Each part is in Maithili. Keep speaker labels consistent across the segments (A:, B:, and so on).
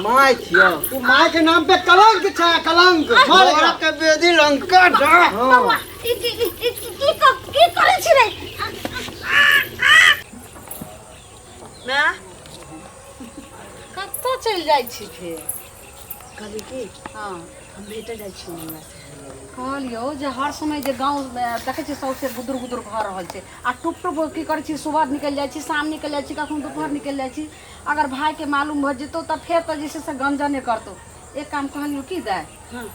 A: My छियो।
B: तू my के नाम पे कलंक छै, कलंक। मार
A: तोरा के बेदी लंका डा।
B: हाँ।
C: ई की ई की की की करै छी रे?
D: माय।
C: कतऽ चलि जाइ छी फेर?
D: कहली की
C: हँ।
D: हम भेटे जाइ छी मम्मा से।
C: कहलियौ जे हर समय जे गाँवमे देखै छियै सौंसे गुदुर गुदुर भऽ रहल छै आ टुप टुप की करै छी, सुबह निकलि जाइ छी, शाम निकलि जाइ छी, कखनो दुपहर निकलि जाइ छी। अगर भाइके मालूम भऽ जेतौ तऽ फेर तऽ जे छै से गंजने करतौ। एक काम कहलियौ की दाइ?
D: हँ।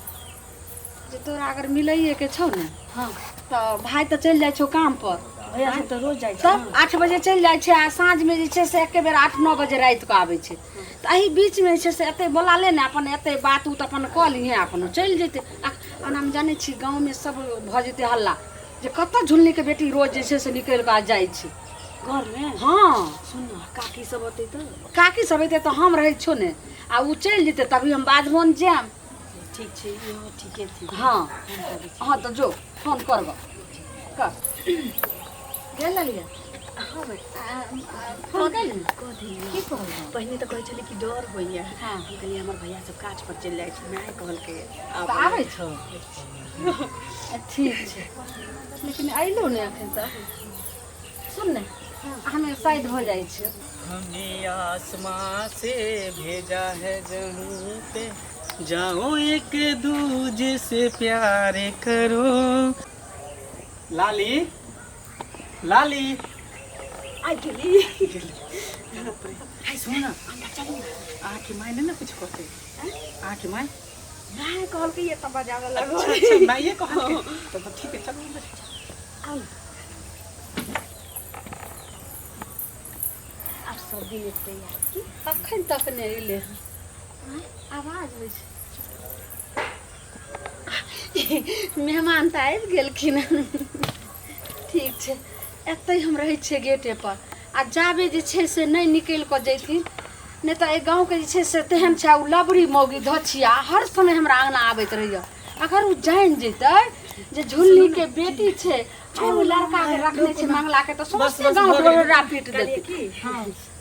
C: जे तोरा अगर मिलैएके छौ ने,
D: हँ,
C: तऽ भाय तऽ चलि जाइ छौ काम पर।
D: भैया सब तऽ रोज जाइ छै।
C: तब 8 बजे चलि जाइ छै आ साँझमे जे छै से एके बेर 8-9 बजे रातिके आबै छै। तऽ एहि बीचमे जे छै से एतै बोला ले ने, अपन एतै बात उत अपन कऽ लिहेँ, अपन चलि जेतै। आ ओनामे जानै छी गाँवमे सब भऽ जेतै हल्ला जे कतऽ झुलनीके बेटी रोज जे छै से निकलि कऽ जाइ छै।
D: घरमे?
C: हँ।
D: सुन ने, काकी सब अतै तऽ?
C: काकी सब अयतै तऽ हम रहै छियौ ने, आ ओ चलि जेतै तभी हम बाधबोन जायब।
D: ठीक छै, इहो ठीके छै।
C: हँ हँ, तऽ जो फोन करबऽ कर। गेल रहलियै?
D: हँ।
C: फोन कैली?
D: कऽ देलियै।
C: की कहलकै?
D: पहिने तऽ कहै छलै कि डर होइए।
C: हँ।
D: हम कहलियै हमर भैया सब काज पर चलि जाइ छै। माय कहलकै।
C: तऽ आबै छौ? ठीक छै, लेकिन अयलहुँ ने एखन तक। सुन ने, हमे साइड हो जाइ छियै।
E: हमें आसमां से भेजा है जमीं पे, जाओ एक दूजे से प्यार करो। लाली, लाली।
D: आइ गेली।
E: हाय, सुन ना, अहाँके माय नहि ने कुछ कहतै? अहाँके माय
D: माय कहलकै ये तऽ बजाबे लगो।
E: अच्छा अच्छा, माइए कहलकै तब तऽ ठीक है, चलू अंदर।
D: आउ ने। आब सब दिन एतै आब की।
C: अखन तक नहि एलै हन। आवाज होइ छै, मेहमान तऽ आबि गेलखिन हन। ठीक छै, एतहि हम रहै छियै गेटे पर आ जाबे जे छै से नहि निकलि कऽ जैथिन, नहि तऽ एहि गाँवके जे छै से तेहन छै, ओ लबड़ी मौगी धछिया हर समय हमरा अङ्गना आबैत रहैए। अगर ओ जानि जेतै जे झुल्लीके बेटी छै आ ओ लड़काके रखने छै मंगलाके, तऽ सौंसे
E: बस,
C: गाँव
E: भऽ गेलै।
C: ढोरा पीट
D: कहलियै
C: देतै।
D: की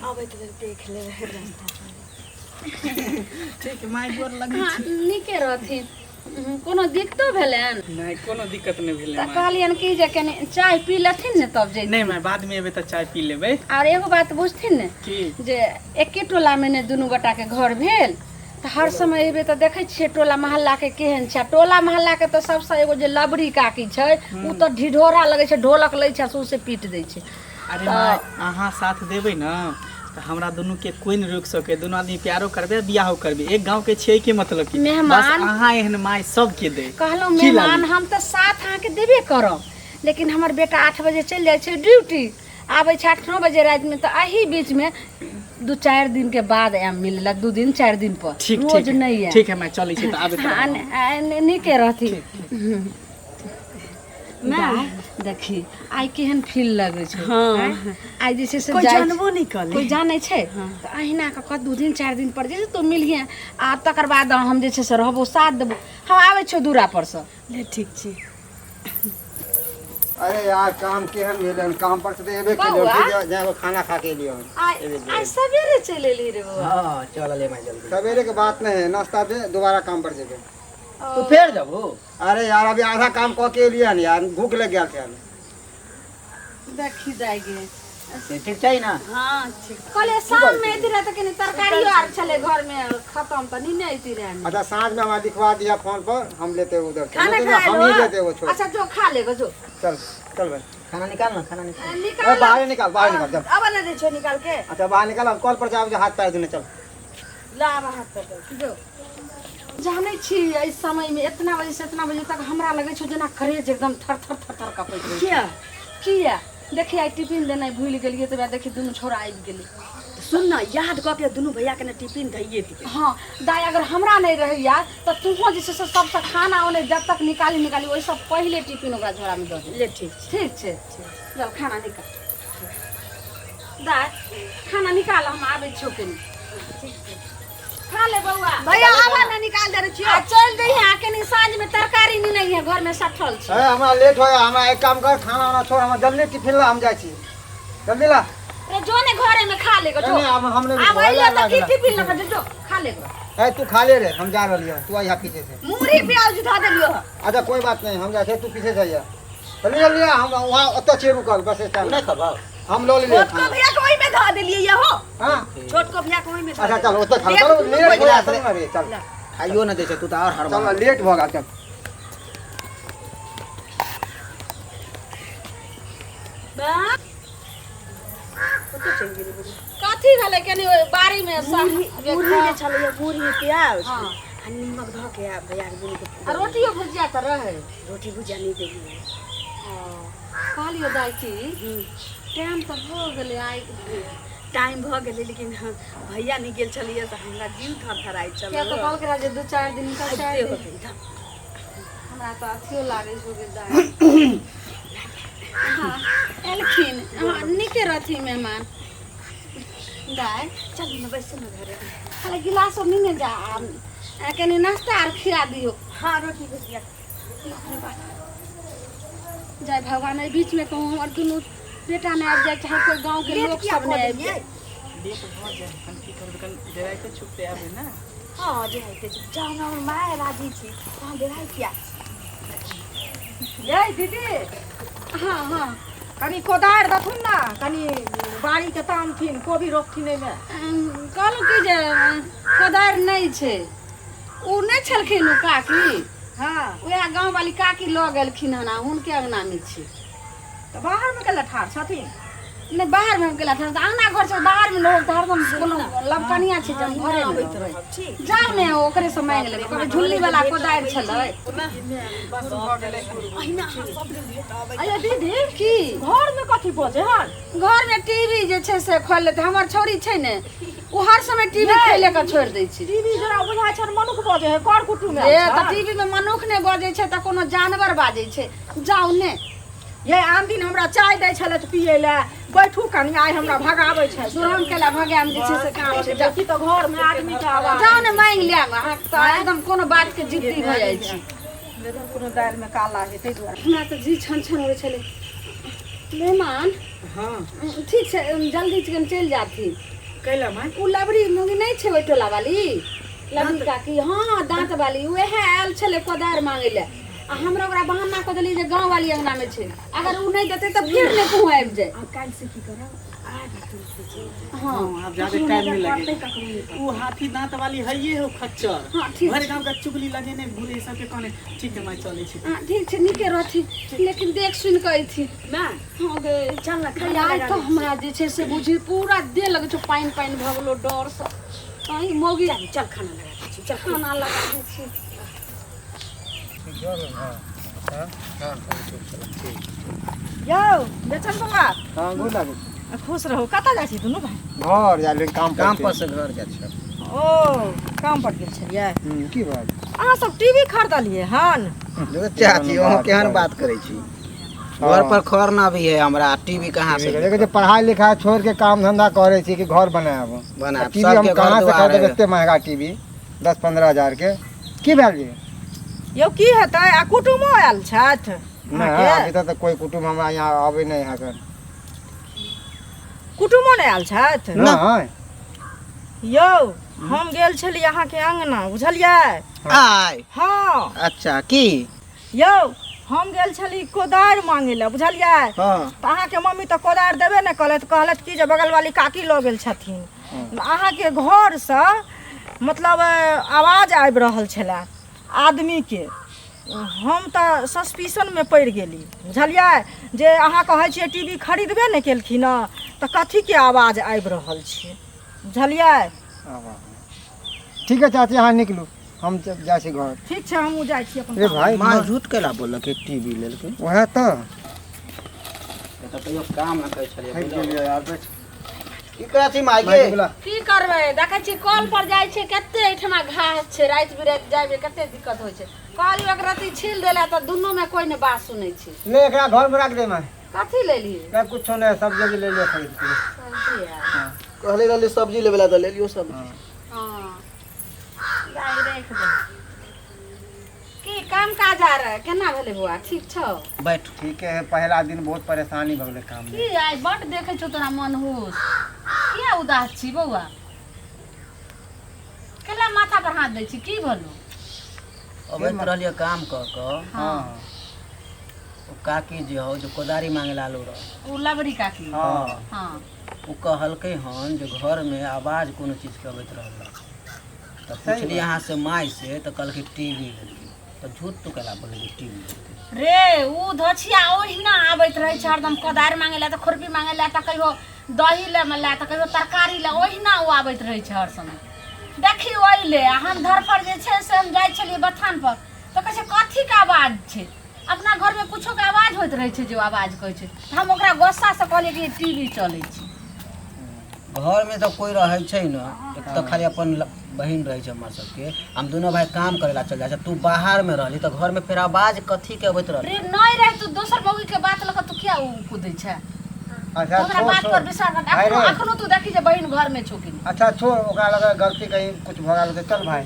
D: अबैत बेर देख लेबै रास्ता पर।
E: ठीक है माय, गोर लगै
C: हँ
E: छी।
C: नीके रहथिन। कोनो दिक्कतो भेलनि?
E: नहि, कोनो दिक्कत नहि भेलै
C: तऽ
E: माय।
C: कहलियनि कि जे कनि चाय पी लेथिन ने तब जैथिन।
E: नहि माय, बादमे एबै तऽ चाय पी लेबै।
C: आओर एगो बात बुझथिन ने
E: की?
C: जे एके टोलामे ने दुनू गोटाके घर भेल तऽ हर समय एबै तऽ देखै छियै टोला मोहल्लाके केहन छै। आ टोला मोहल्लाके तऽ सबसँ एगो जे लबड़ी काकी छै ओ तऽ ढिढोरा लगै छै, ढोलक लै छै आ सौंसे पीट दै छै।
E: अरे माय, अहाँ साथ देबै ने तऽ हमरा दुनू के कोई नहि रोकि सके। दुनू आदमी प्यारो करबै आ बियाहो करबै। एक गांव के छियै के मतलब की बस।
C: मेहमान
E: अहाँ एहन माय सबके दे।
C: कहलहुँ
E: की
C: मेहमान
E: लाली?
C: हम तऽ साथ अहाँके देबे करब, लेकिन हमर बेटा 8 बजे चलि जाइ छै ड्यूटी, आबै छै 8-9 बजे रातिमे। तऽ एहि बीचमे 2-4 दिनके बाद आयब मिलै लए, 2 दिन 4 दिन पर।
E: ठीक।
C: रोज
E: ठीक है।
C: नहि आयब।
E: ठीक है माय, चलै छी तऽ आबै।
C: हँ, नीके रहथिन। माय, देखी आइ केहन फील लगै छै।
D: हँ।
C: आइ जे छै से
D: कोइ
C: जाइ
D: जानबो नहि कलै।
C: कोइ जानै छै? तऽ अहिना कऽ कऽ 2 दिन 4 दिन पर जे छै तू मिलिहे आ तकर बाद हम जे छै से रहबो, साथ देबो। हम आबै छियौ दूरा परसँ।
D: ले, ठीक छै।
B: अरे यार, काम केहन भेलै हन? काम पर से तऽ एबे केलियै।
C: बौआ।
B: फिर जाए खाना खा के एलियै हन।
C: आइ आइ सवेरे चलि एलही रे बौआ?
A: हाँ, चल ले माय जल्दी।
B: सवेरे के बात नहीं है, नाश्ता दे, दोबारा काम पर जेबे।
A: तू फेर जबू?
B: अरे यार, अभी आधा काम कऽ के एलियै हन यार, भूख लग गेल छै।
C: देखी जाइ गे।
A: ठीक छै ना?
D: हँ, ठीक।
C: कहलियै शाममे अयती रहए तऽ कनि तरकारियो आर छलै घरमे खतम, तऽ निने अयती रहए ने।
B: अच्छा, साँझ में हमरा लिखवा दिया फोन पर, हम लेते उधर से।
D: खाना
B: नहीं तो
D: खा
B: हम ही
D: लो।
B: लेते वो, छोड़।
C: अच्छा, जो खा लेगो जो।
B: चल चल भाई।
A: खाना निकाल ना, खाना निकाल।
B: ए,
C: निकाल।
B: बाहर निकाल, बाहर निकाल, चल।
D: अब ना दै छौ निकाल के।
B: अच्छा, बाहर निकाल, अब कल पर जाओ, हाथ पैर धोने चल।
D: ला, आब हाथ पर दे।
C: जो जानै छी एहि समयमे एतना बजे से एतना बजे तक हमरा लगै छौ जेना करेज एकदम थर थर थर थर कँपैत रहै छै।
D: किया?
C: किया? देखी, आइ टिफिन देनाइ भूलि गेलियै तऽ वएह देखी दुनू छोरा आबि गेलै।
D: सुन न, याद कऽ के दुनू भैया के ने टिफिन धैये दियै।
C: हँ दाइ, अगर हमरा नहि रहै याद तऽ तूहों जे छै से सबसँ खाना ओने जब तक निकाली निकाली, ओहिसँ पहिले टिफिन ओकरा झोरामे दऽ दे।
D: ले, ठीक छै।
C: ठीक छै, चल खाना निकाल। दाइ, खाना निकाल, हम आबै छियौ कनि। खा ले बौआ।
D: भैया, आबा ने, निकाल दे छियौ।
C: आ चलि जइहे आ कनि साँझमे तरकारी नहि है, घरमे सठल छै।
B: ए, हमरा लेट हो गया। हमरा एक काम कर, खाना वाना छोड़, हमरा जल्दी टिफिन ला, हम जाइ छी, जल्दी ला।
C: रे जो ने घरे में खा लेगो जो।
B: नहीं, अब हम नहीं
C: आब अइलो तऽ की
B: लागल।
C: टिफिन लऽ कऽ जो खा लेगो।
B: ए तू खा ले रे, हम जा रहलियो, तू आइहा पीछे से।
D: मुरही प्याज धऽ देलियो हँ।
B: अच्छा कोई बात नहीं, हम जा छै, तू पीछे से आइहा। चलिए जल्दी आ, हम वहाँ ओतऽ छियै रुकल बस स्टैंड।
A: नहि खबौ?
B: हम लऽ लेलियै
D: छोटको
B: खाना।
D: भैया के ओहिमे धऽ देलियै ये हो।
B: हाँ
D: छोटको भैया के ओहिमे धऽ
B: अच्छा चल
D: देलियै।
B: ओतऽ खा
D: लेट
B: चलो,
D: दुनू
B: लेट
D: कोइ
B: हो जा
A: गिलास
B: रे, चल
A: खाइयो नहि दै छै तू तऽ आओर हड़बड़ा।
B: चल लेट भऽ गेल, चल।
C: कथी भेलै कनि ओहि बाड़ी मे
D: मुरही जे छलैया, मुरही प्याज
C: हाँ।
D: आ नीमक धऽ के आ भैया के दुनू के
C: आ रोटियो भुजिया तऽ रहै।
D: रोटी भुजिया नहि देलियै।
C: कहलियो दाइ की टाइम तऽ भऽ गेलै आइ।
D: टाइम भऽ गेलै, लेकिन हम भैया नहि गेल छलैया तऽ हमरा जीव थरथराइ छलै।
C: किया तऽ कहलकै रहै जे 2-4 दिन का
D: आबिते
C: 4 दिन।
D: होतै तऽ।
C: हमरा तऽ अथियो लागै हो गेल दाइ। हाँ एलखिन, हाँ नीके रहथिन मेहमान। दाइ
D: चल ने बैसू ने घरे।
C: खाली गिलास सब नहि ने जा, आ कनि नाश्ता आर खिया दियौ।
D: हाँ रोटी भुजिया।
C: जय भगवान, एहि बीचमे कहूँ हमर दुनू बेटा नहि आबि जाय, चाहे कोइ गाँवके
D: लेट
C: लोक
D: किया
C: सब
D: कऽ
C: नहि आबि
D: देलियै?
C: जाय।
E: लेट भऽ जाए कन की करबै, कन डेराइते छुपते आबै ने।
D: हाँ जे होइते छै, जाउ ने, हमर माय राजी छी, तहाँ डेराइ किया?
F: यै दीदी।
C: हाँ हाँ
F: कनि कोदारि देथुन ने, कनि बाड़ीके तामथिन, कोबी रोपथिन एहिमे।
C: कहलहुँ कि जे कोदारि नहि छै, ओ नहि छलखिन ओ काकी।
F: हाँ
C: उएह गाँववाली काकी लऽ गेलखिन हन, आ हुनके अङ्गनामे छै।
F: तऽ बाहरमे केला ठाढ़ छथिन?
C: नहि बाहरमे हम गेला तऽ अङ्गना घर छै, बाहरमे लोक तऽ हरदम कोनो लबकनिया छै जे हम घरेमे
D: अबैत
C: रहबै।
D: रहब ठीक।
C: जाउ ने ओकरे से मांगि लेबै, कहबै झुल्ली वाला कोदारि छलै।
E: बस भऽ गेलै।
D: अहिना अहाँ सब दिन भेट अबै।
F: अये दीदी,
C: की
F: घरमे कथी बजै हन?
C: घरमे टीवी जे छै से खोलि लेतै। हमर छौड़ी छै ने, ओ हर समय टीवी खोलि कऽ छोड़ि दै छै।
F: टीवी जरा बुझाइ छन मनुख बजै है, कर कुटुम
C: ए
F: आयल
C: तऽ
F: छन।
C: टीवी मे मनुख नहि बजै छै तऽ कोनो जानवर बाजै छै। जाउ ने।
F: ये आन दिन हमरा चाय दै छलथि पियै लए, बैठू कनि, आइ हमरा भगाबै छै।
C: सुरम केला भगाएम जे छै से काम छै।
F: देखी तऽ घरमे आदमीके आवाज।
C: जाउ ने मांगि लेब, अहाँ तऽ एकदम कोनो बात के जिद्दी भऽ जाइ छी।
F: कोनो दालिमे काला है ताहि दुआरे।
C: हमरा तऽ जी छन छन होइ छलै। मेहमान
E: हाँ
C: ठीक छै, जल्दी चिकन चलि जाथिन।
E: कैला माय?
C: ओ लबड़ी मुँगी नहि छै ओहि टोला वाली लबड़ी काकी, हाँ दाँत वाली, उएह आयल छलै कोदारि मांगै लए, आ हमरा ओकरा बहाना कऽ देलियै जे गाँव वाली अङ्गनामे छै, अगर ओ नहि देतै तऽ फेर नहि कहूँ आबि जाय।
D: आ काल्हि से की करब, आब तुरते चलि जायब।
C: हाँ
E: आब ज्यादा टाइम नहीं
D: पड़तै
E: लगे।
D: ककरो नहि।
E: वो हाथी दांत वाली हइये हो खच्चर।
C: हाँ ठीक।
E: भरि गाँव के चुगली लगेने घुरे सबके कहने। ठीक है माय, चलै छी।
C: हाँ ठीक छै, नीके रहथिन, लेकिन देख सुनि कऽ अयथिन।
D: माय
C: हाँ गे
D: चल ने खाना
C: आइ
D: लगा
C: तऽ
D: दै।
C: हमरा जे छै से बुझी पूरा देह लगै छै पानि पानि भऽ गेलो डरसँ। अहीं मौगी
D: चल चल खाना लगा दै छी, चल
C: खाना लगा दै छी।
F: यौ बेचन बौआ।
B: हाँ गोर लागै।
F: खुश रहू। कतऽ जाइ छी दुनू भाइ?
B: घर जा लेकिन काम
A: काम पर से घर जाइ छै।
F: ओ काम पर गेल छलियै?
B: की बात?
F: अहाँ सब टीवी खरीदलियै हन?
A: चाची अहाँ केहन बात करै छी? घर पर खर ना भी है हमरा, टीवी कहाँ से?
B: देखै छै पढ़ाई लिखाई छोड़ के काम धंधा करै छी कि घर बनायब।
A: बनायब।
B: टीवी हम
A: सबके घर
B: कहाँ से
A: दुआर
B: खरीदब
A: है।
B: एते महंगा टीवी 10-15 हजार के? की भेल जी?
F: यौ की हेतै, आ कुटुमो आयल छथि
B: नहि
F: अहाँके?
B: अभी तक तऽ कोई कुटुम्ब हमरा यहाँ आबै नहि है कर।
F: कुटुमो नहि आयल छथि?
B: नहि।
F: यौ हम गेल छली अहाँके अङ्गना, बुझलियै?
A: आय
F: हाँ
A: अच्छा की?
F: यौ हम गेल छली कोदारि मांगै लए, बुझलियै?
A: हाँ
F: तऽ अहाँके मम्मी तऽ कोदारि देबे नहि कहलथि, कहलथि कि जे बगलवाली काकी लऽ गेल छथिन। अहाँके घरसँ मतलब आवाज आबि रहल छलए आदमीके। हम तऽ सस्पिशनमे पड़ि गेली, बुझलियै? जे अहाँ कहै छियै टी वी खरीदबे नहि केलखिन हँ, तऽ कथीके आवाज आबि रहल छै, बुझलियै?
B: ठीक है चाची, अहाँ निकलू, हम जाइ छी घर।
F: ठीक छै, हमहूँ जाइ छी अपन।
B: रे भाई
A: माँ झूठ कैला बोललक टीवी लेलकै?
B: वएह तऽ
A: तऽ कहियो काम नहि करै छलियै।
B: थाकि गेलियै यार, बैठ।
A: की करै छी माय
B: माय
A: गे?
B: बोला।
C: की करबै, देखै छी कल पर जाइ छै, कते एहिठमा घास छै, राति बिराति जाइमे कते दिक्कत होइ छै। कहलियै एक रत्ती छील देला तऽ दुनूमे कोइ नहि बात सुनै छै।
B: ले एकरा घर में रख दे मैं।
C: कथी लेलियै?
B: मैं कुछो नहीं, सब्जी ले लियो खरीद के।
C: सब्जी है।
A: कहले रहली सब्जी लेबे ला तऽ लेलियो सब्जी।
C: हाँ दाइ राखि दे। की काम काज आर केना भेलै बौआ ठीक छौ
A: बैठ
B: ठीक है पहला दिन बहुत परेशानी भऽ गेलै काम में
C: की आइ बड्ड देखै छौ तोरा मनहूस किया उदास छी बौआ केला माथा पर हाथ दै छी की भेलौ
A: अबैत रहलियै काम कऽ कऽ
B: हाँ
A: ओ काकी जे हौ जे कोदारी मांगे ला आलो रह
C: ओ लबरी काकी
B: हाँ
C: हाँ
A: ओ कहलकै हन जे घरमे आवाज कोनो चीजके अबैत रहल तऽ पुछली अहाँ से माय से तऽ कहलकै टीवी तऽ झूठ तू केला बोलली टीवी
C: रे उ धोछिया ओहिना आबैत रहै छै हरदम कोदारि मांगे ला तऽ खुरपी मांगे ला तऽ कहियो दही ले ला तऽ कहियो तरकारी ले ओहिना ओ आबैत रहै छै हर समय देखी ओहि आ हम धरफड़ जे छै से हम जाइ छलियै बथान पर तऽ कहै छै कथीके आवाज छै अपना घरमे कुछोके आवाज होइत रहै छै जे ओ आवाज कहै छै तऽ हम ओकरा गुस्सासँ कहलियै कि टी वी चलै छै
A: घरमे तऽ कोइ रहै छै ने एक तऽ खाली अपन बहिन रहै छै हमर सबके हम दुनू भाई काम करे ला चल जाइ छै तू बाहर में रहली तऽ घर में फेर आवाज कथी के अबैत रहली
C: रे नहि रहे तू दोसर मौगी के बात लऽ कऽ तू किया ओ कूदै छै
B: अच्छा
C: हमरा
B: छोड़
C: बात
B: छोड़
C: पर विश्वास कर
B: भाई
C: अखनो
B: रे।
C: अखनो तू देखी जे बहिन घर में छौ कि नहि
B: अच्छा छोड़ ओकरा लगे गलती कहीं कुछ भऽ गेल होतै, चल भाई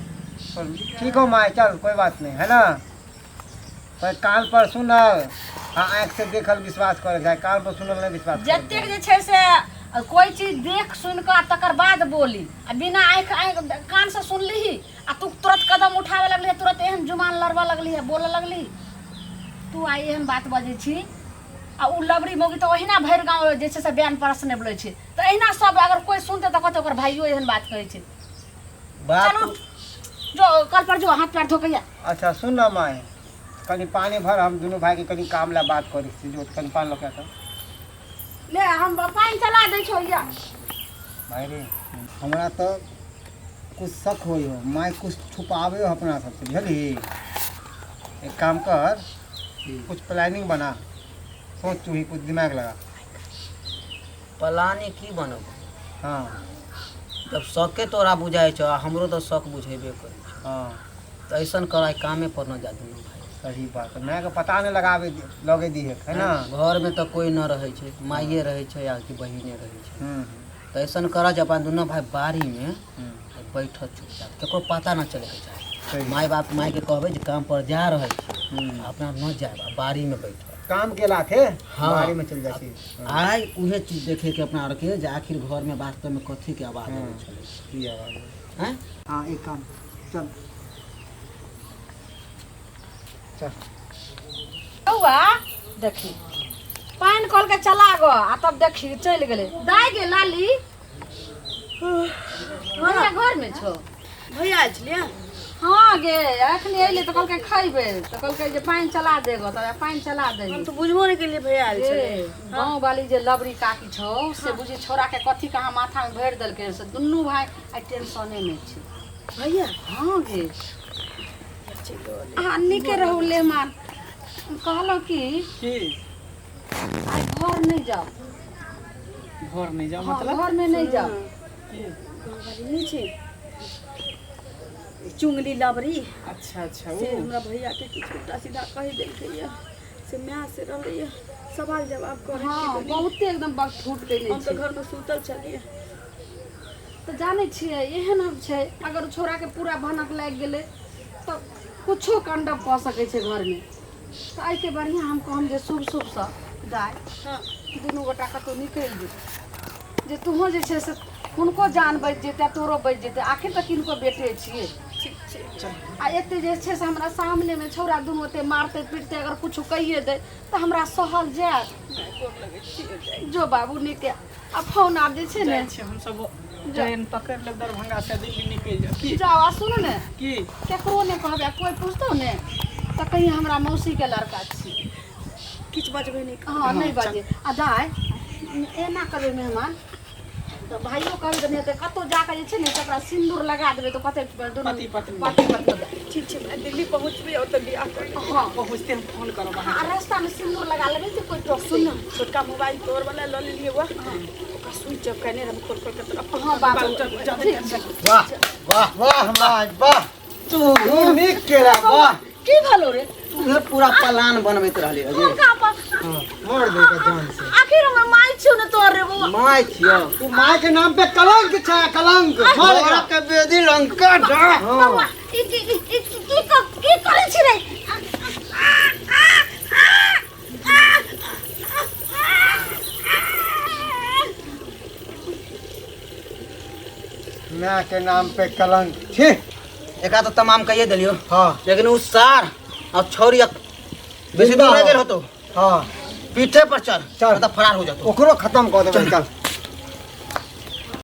B: छोड़। ठीक हो माय चल कोई बात नहीं है ना पर कान पर सुनल आ आँखि से देखल विश्वास करे जाय कान पर सुनल नहीं विश्वास करे
C: जतेक जे छै से कोई चीज देख सुन कऽ आ तकर बाद बोली आ बिना आँखि आँखि कान से सुनलिही आ तू तुरंत कदम उठावे लगली तुरंत एहन जुमान लड़बऽ लगली बोलऽ लगली तू आइ एहन बात बजै छी आ उ लबरी मौगी तऽ ओहिना भरि गाँव जे छै से बयान परसने बोलै छै तऽ एहिना सब अगर कोइ सुनतै तऽ कहतै ओकर भाइयो एहन बात कहै छै
A: बाप
C: चलू जो कल पर जो हाथ पैर धो के आ
B: अच्छा सुन ना माय कनि पानी भर हम दुनू भाई के कनि काम ला बात करै छी जो कनि पानी लऽ के आ।
C: ले हम पानि चला दै छौ या
B: भाई रे हमरा तऽ कुछ शक होइ हो माय कुछ छुपावे हो अपना सबसे बुझलही एक काम कर कुछ प्लानिंग बना सोच तू ही कुछ दिमाग लगा
A: प्लानी की बनब
B: हाँ
A: जब शके तोरा बुझाइ छौ आ हमरो तऽ शक बुझेबे करै छौ
B: हाँ
A: तऽ ऐसन कर कामे पर न जा दुनू भाई
B: सही बात है माय के पता नहीं लगावे लगे दी है है ना
A: घरमे तऽ कोइ न रहै छै माइए रहै छै या कि बहिने रहै छै
B: हम्म
A: तऽ ऐसन कर जे अपन दुनू भाई बाड़ीमे
B: हम्म,
A: बैठत चुपचाप केकरो पता न चलैके चाही
B: सही
A: माय बाप मायके कहबै जे काम पर जा रहल छी
B: हम्म।
A: अपना न जायब आ बाड़ीमे बैठब
B: काम के लाथे
A: हाँ।
B: बाड़ी में चल जाती
A: आइ उहे चीज देखे के अपना आरके जे आखिर घरमे वास्तवमे कथी के आवाज अबै छलै
B: की आवाज
A: आँय
B: हाँ एक काम चल चल
C: बौआ देखी पानि कल के चला गो आ तब देखी चलि गेलै दाइ गे लाली भैया घर में छौ
D: भैया आयल छलियै
C: हाँ गे अखनी अयलै तऽ कहलकै खैबै तऽ कहलकै जे पानि चला देगो तऽ पानि चला
D: हम
C: देली
D: तऽ बुझबो नहि केलियै भैया आयल छलै
C: गाँव वाली जे लबरी काकी छौ से बुझी छोरा के कथी कहाँ माथा में भरि देलकै से दुनू भाय आइ टेंशने मे छै
D: भैया
C: हाँ गे अहाँ नीके रहू ले मान कहलहुँ कि
E: की
C: आइ घर नहि जाउ
E: घर नहीं जाओ
C: हाँ,
E: मतलब
C: घर में नहीं जाओ
E: की
D: गाँव वाली नहि छै चुंगली लबरी
E: अच्छा अच्छा
D: से
E: वो
D: हमरा भैया के किछु उल्टा सीधा कहि देलकै यऽ से माय से रहलै यऽ सवाल जवाब करै
C: हाँ बहुते एकदम बक फूट के
D: हम
C: छै
D: तऽ घरमे सुतल छलियै
C: तऽ जानै छियै एहन हम छै अगर छोराके पूरा भनक लागि गेलै तऽ कुछो कंडब कऽ सकै छै घरमे तऽ एहिके बढ़िआँ हम कहम जे शुभ शुभसँ दाय दुनू गोटा कतहु निकलि जेतै जे तूहो जे छै से हुनको जान बचि जेतै आ तोरो बचि जेतै आखिर तऽ किनको बेटे छियै आ एते जे छै से हमरा सामनेमे छौड़ा दुनू ओते मारतै पीटतै अगर किछु कहिए दै तऽ हमरा सहल जायत जो बाबू नीके आ फोन आब जे छै ने
E: जाइ छियै हमसब ट्रेन पकड़ि लेब दरभंगा से दिल्ली निकलि जायब की
C: जाओ आ सुनू ने
E: की
C: केकरो नहि कहबै आ कोइ पुछतौ ने तऽ कहीं हमरा मौसीके लड़का छी
D: किछु बजबै नहि
C: हँ नहि बाजे आ दाइ एना करबै मेहमान तऽ भाइयो कहबै तऽ नहि हेतै कतहु जाकऽ जे छै ने तकरा सिन्दूर लगा देबै तऽ कते दुनू
E: पति पत्नी।
C: पति पत्नी
D: ठीक छै माय दिल्ली पहुँचबै ओतऽ बियाह कर लेबै।
C: हँ
E: पहुँचते हम फोन करब
C: आ रास्तामे सिन्दूर लगा लेबै तऽ कोइ टोक
D: सुन ने छोटका मोबाइल तोर वाला लऽ लेलियै वह ओकरा स्विच ऑफ केने रहब खोल खोल के तोरा
C: हँ बाबू ठीक छै
B: वाह वाह वाह माय वाह तू नीक केला वाह
C: की भेलो रे
A: तूहे पूरा प्लान बनबैत रहली रे
C: हुनका पर
B: मार दे का जान से
C: आखिर हम माय छियौ ने तोर रे बौआ
A: माय छियौ
B: तू माय के नाम पे कलंक छै कलंक मार एकरा
A: के बेदी लंका डा
C: बौआ ई की ई की की की की करै छी रे?
B: माय के नाम पे कलंक छी।
A: एकरा तो तमाम कहिए देलियो।
B: हाँ।
A: लेकिन उ सार और छौरी बेसी दूर नहीं गेल होतो।
B: हाँ।
A: पीठे पर चल।
B: चल।
A: नहीं तो फरार हो जातो।
B: ओकरो खत्म कऽ देबै, चल।